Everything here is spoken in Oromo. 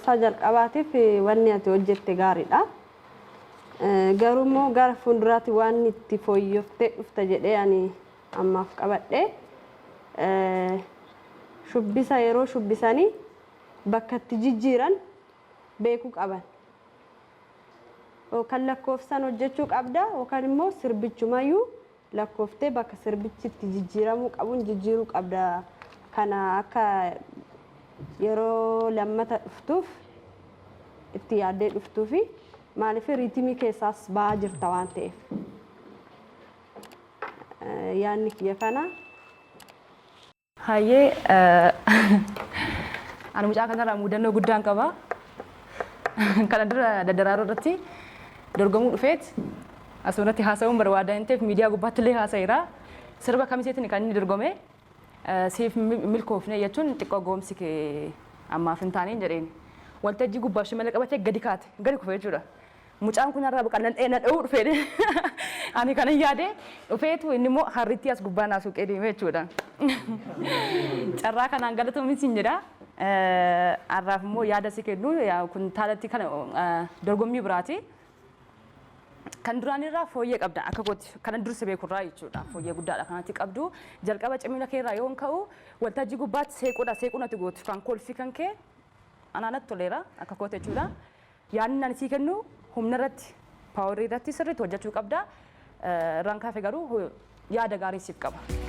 Marsaa jalqabaatiif wanni ati hojjette gaariidha. Garuu immoo gara fuulduraatti waan itti fooyyoftee dhufta jedhee ani ammaaf qabadhe, shubbisa yeroo shubbisanii bakka itti jijjiiran beekuu qaban. Yookaan lakkoofsaan hojjechuu qabda, yookaan immoo sirbichumayyuu lakkooftee bakka sirbichi itti jijjiiramuu qabuun jijjiiruu qabda. Kana akka yeroo lammata dhuftuuf itti yaaddee dhuftuufi, maaliif riitimii keessaas ba'aa jirta waan ta'eef. Yaadni kiyya kana. Hayyee, ani mucaa kanarraa mudannoo guddaan qaba. Kana dura Daddaraaroo irratti dorgomuu dhufeet asumarratti haasa'uun barbaada hin ta'eef miidiyaa gubbaatti illee haasa'eera. Sirba kamiseetiin kan inni dorgome siif milkoofne jechuun xiqqoo goomsi kee ammaaf hin taaneen jedheen. Waltajjii gubbaa shimala qabatee gadi kaate, gadi kufe jechuudha. Mucaan kun har'a baqa na dha'uu dhufee, ani kanan yaade dhufeetu inni immoo harrittii as gubbaa naa suuqee deeme jechuudha. Carraa kanaan galatoomi siin jedha. Har'aaf immoo yaada si kennu kun taalatti kana dorgommii biraati. Kan duraan irraa fooyyee qabda akka kootti, kana dursa beekurraa jechuudha. Fooyyee guddaadha kanatti qabdu. Jalqaba cimina keerraa yoon ka'u, waltajjii gubbaatti seequudha, seequun ati gootu kan kolfi kan kee anaanatti toleera akka kootti jechuudha. Yaadni ani sii kennu, humna irratti, paawarii irratti sirriitti hojjechuu qabda. Irraan kaafe garuu yaada gaarii siif qaba.